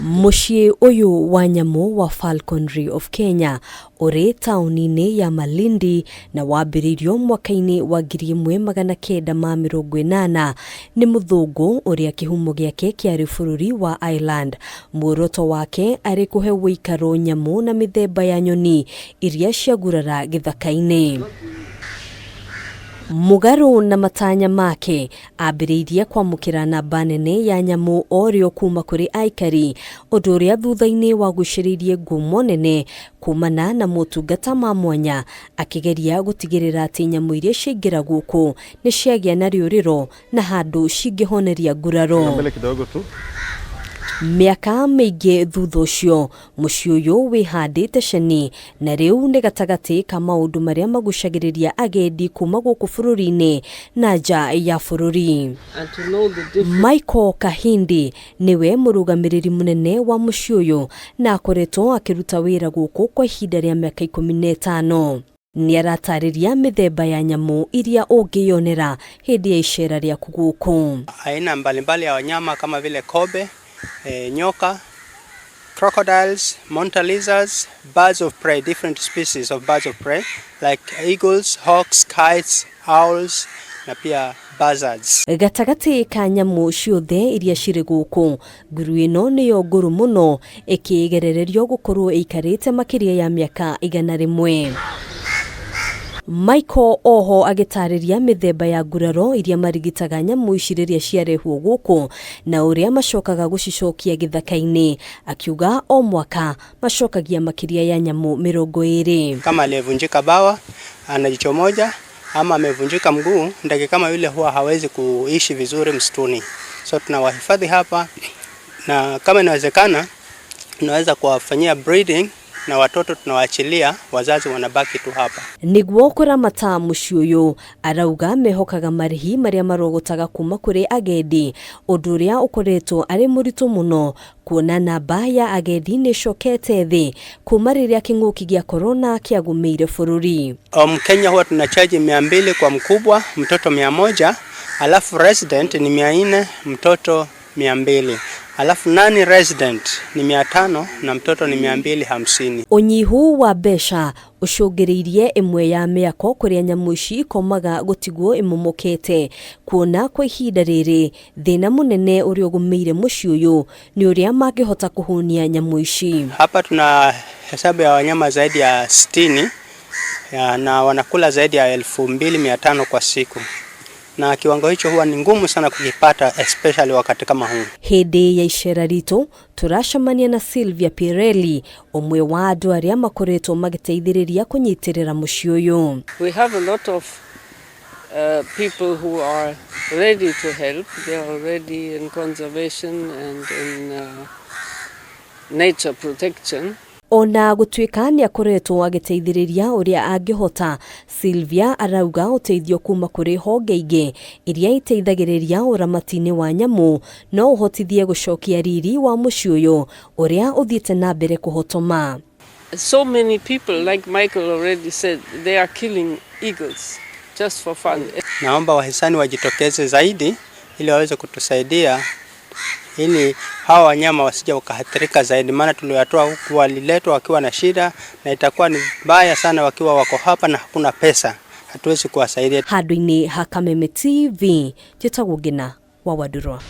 Mũciĩ ũyũ wa nyamũ wa Falconry of Kenya ũrĩ taũni-inĩ ya Malindi na wambĩrĩirio mwaka-inĩ wa 1980 nĩ mũthũngũ ũrĩa kĩhumo gĩake kĩarĩ bũrũri wa Ireland. Muoroto wake arĩ kũhe ũikaro nyamũ na mĩthemba ya nyoni iria ciagurara gĩthaka-inĩ. Mũgarũ na matanya make, ambĩrĩirie kwamũkĩra namba nene ya nyamũ o rĩo kuma kũrĩ aikari, ũndũ ũrĩa thutha-inĩ wagucĩrĩirie ngumo nene kumana na motungata ma mwanya, akĩgeria gũtigĩrĩra atĩ nyamũ iria ciaingĩra gũkũ nĩ ciagĩa na rĩũrĩro na handũ cingĩhoneria nguraro. Mbele kidogo tu. Mĩaka mĩingĩ thutha ũcio, mũciĩ ũyũ wĩhandĩte ceni na rĩu nĩ gatagatĩ ka maũndũ marĩa magucagĩrĩria agendi kuma gũkũ bũrũri-inĩ na nja ya bũrũri. And to know the difference. Michael Kahindi nĩwe mũrũgamĩrĩri mũnene wa mũciĩ ũyũ na akoretwo akĩruta wĩra gũkũ kwa ihinda rĩa mĩaka 15. Nĩ aratarĩria mĩthemba ya nyamũ iria ũngĩyonera hĩndĩ ya icera rĩaku gũkũ. Aina mbalimbali ya wanyama kama vile kobe, nyoka, crocodiles, monitor lizards, birds of prey, different species of birds of prey like eagles, hawks, kites, owls na pia buzzards. Gatagatĩ ka nyamũ ciothe iria cirĩ gũkũ, nguru ĩno nĩyo ngũrũ mũno ĩkĩgerererio gũkorwo ĩikarĩte makĩria ya mĩaka 100. Michael oho agĩtarĩria mĩthemba ya nguraro iria marigitaga nyamũ ici rĩrĩa ciarehwo gũkũ na ũrĩa macokaga gũcicokia gĩthaka-inĩ, akiuga o mwaka macokagia makĩria ya nyamũ 20. Kama aliyevunjika bawa, ana jicho moja ama amevunjika mguu, ndege kama yule huwa hawezi kuishi vizuri msituni. So tunawahifadhi hapa na kama inawezekana tunaweza kuwafanyia breeding na watoto tunawaachilia, wazazi wanabaki tu hapa. Nĩguo kũramata mũciĩ ũyũ, arauga mehokaga marĩhi marĩa marogotaga kuma kũrĩ agendi, ũndũ ũrĩa ũkoretwo arĩ mũritũ mũno kuona namba ya agendi nĩ ĩcokete thĩ kuma rĩrĩa kĩng'ũki gĩa korona kĩagũmĩire bũrũri. Mkenya huwa tunachaji 200 kwa mkubwa, mtoto 100, alafu resident ni 400, mtoto 200. Alafu non resident ni 500 na mtoto ni 250. Ũnyihu wa mbeca ũcũngĩrĩirie ĩmwe ya mĩako kũrĩa nyamũ ici ikomaga gũtigwo ĩmomokete, kuona kwa ihinda rĩrĩ thĩna mũnene ũrĩa ũgũmĩire mũciĩ ũyũ nĩ ũrĩa mangĩhota kũhũnia nyamũ ici. Hapa tuna hesabu ya wanyama zaidi ya 60 na wanakula zaidi ya 2500 kwa siku, na kiwango hicho huwa ni ngumu sana kukipata especially wakati kama huu. Hĩndĩ ya icera ritũ tũracemania na Sylvia Pirelli, ũmwe wa andũ arĩa makoretwo magĩteithĩrĩria kũnyitĩrĩra mũciĩ ũyũ. We have a lot of people who are ready to help. They are already in conservation and in nature protection. Ona gũtuĩka nĩ akoretwo agĩteithĩrĩria ũrĩa angĩhota, Sylvia arauga ũteithio kuma kũrĩ honge ingĩ iria iteithagĩrĩria ũramati-inĩ wa nyamũ no ũhotithie gũcokia riri wa mũciĩ ũyũ ũrĩa ũthiĩte na mbere kũhotoma. So many people, like Michael already said, they are killing eagles just for fun. Naomba wahisani wajitokeze zaidi ili waweze kutusaidia ili hawa wanyama wasije wakaathirika zaidi, maana tuliwatoa huku waliletwa wakiwa na shida, na itakuwa ni mbaya sana wakiwa wako hapa na hakuna pesa, hatuwezi kuwasaidia. Handũ-inĩ ha Kameme TV, njĩtagwo Ngina wa Wandurwa.